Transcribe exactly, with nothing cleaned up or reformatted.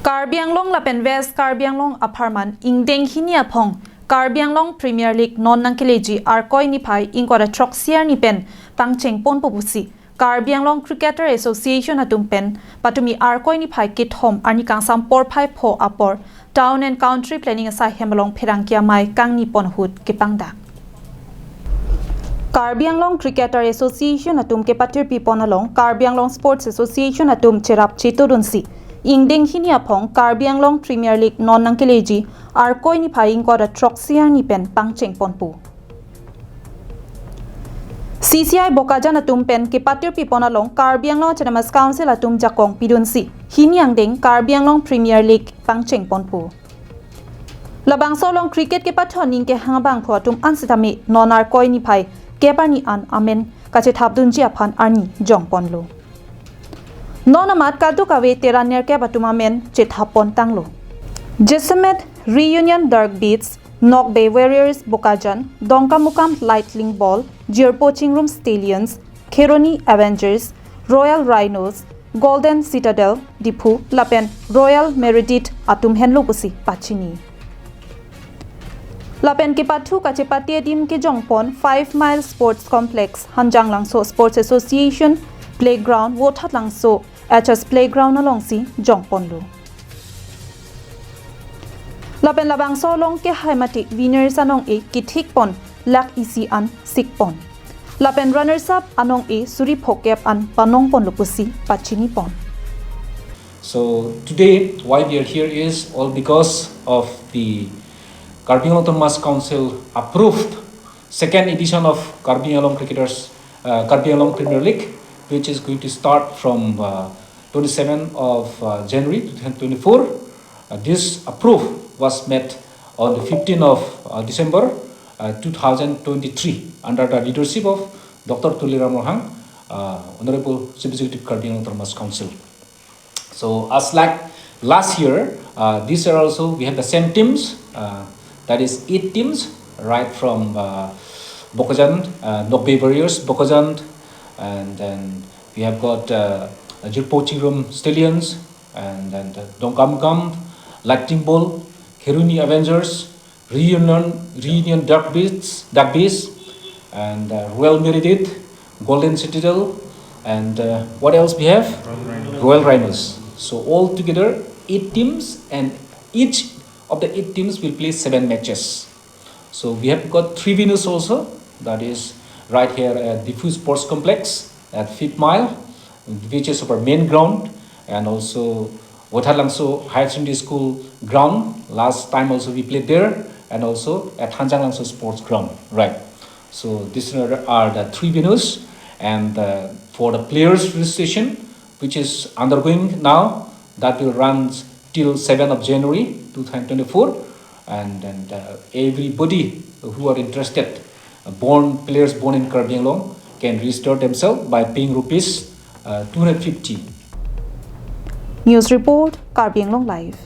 Karbi Anglong lapen West Karbi Anglong apharman ingdeng hini aphong Karbi Anglong Premier League non nangkeleji Arkoi niphai ingkoi ra throksi arni pen pangcheng ponpo pusi Karbi Anglong Cricketer Association atum pen patumi Arkoi niphai kethom arni kangsam porphai pho apor Town and Country Planning asai hem along pherangke amei kangni pon ahut kepangdak. Karbi Anglong Cricketer Association atum kepatirpi pon along Karbi Anglong Sports Association atum cherap chetudunsi ingdeng hini aphong Karbi Anglong Premier League non nangkeleji Arkoi niphai ingkoi ra throksi arni pen pangcheng ponpo. C C I Bokajan atum pen kepatirpi pon along Karbi Anglong Autonomous Council atum jakong pidunsi hini angdeng Karbi Anglong Premier League pangcheng ponpo. Labangso along cricket kepathon ning kehang abangphu atum an sitame non Arkoi niphai kep arni an amen kachethapdunji aphan arni jongponlo. Non amat kadokave tera nerkep atum amen chethap pontanglo. Jasemet Reunion Dark Beasts, Nokbe Warriors Bokajan, Dongkamukam Lightning Bolt, Jirpo Chingrum Stallions, Kheroni Avengers, Royal Rhinos, Golden Citadel Diphu lapen Royal Meredith atum henlo pusi pachini. Lapen kepathu kachepate adim kejongpon Five Mile Sports Complex, Hanjanglangso Sports Association Playground, Vothatlangso H S Playground alongsi jongponlo. Lapen labangso along kehai mate winners anong-e kethik pon lakh isi an sik pon. Lapen runners up anong-e suri phokep an panong ponlo pusi pachini pon. So today, why we are here is all because of the Karbi Anglong Autonomous Council approved second edition of Karbi Anglong Cricketers, uh, Karbi Anglong Premier League, which is going to start from uh, twenty-seventh of uh, January twenty twenty-four. Uh, this approve was made on the fifteenth of uh, December uh, two thousand twenty-three under the leadership of Doctor Tuliram Ronghang, uh, Honorable Chief Executive Karbi Anglong Autonomous Council. So as like last year, uh, this year also we have the same teams, uh, that is eight teams, right from uh, Bokajan, uh, Nokbe Warriors, Bokajan, and then we have got uh, Jirpo Chingrum Stallions, and then the Dongkamukam Lightning Bolt, Kheroni Avengers, Reunion, Reunion Dark Beasts, Dark Beasts, and uh, Royal Meredith, Golden Citadel, and uh, what else we have? Royal Rhinos. So all together, eight teams, and each of the eight teams will play seven matches. So we have got three venues also. That is right here at Diphu Sports Complex at Fifth Mile, which is our main ground, and also Vothatlangso Higher Secondary School ground. Last time also we played there, and also at Hanjanglangso Sports Ground, right? So these are, are the three venues, and uh, for the players registration, which is undergoing now, that will run till seventh of January two thousand twenty-four, and, and uh, everybody who are interested, uh, born players born in Karbi Anglong, can register themselves by paying rupees uh, two hundred fifty. News report, Karbi Anglong Live.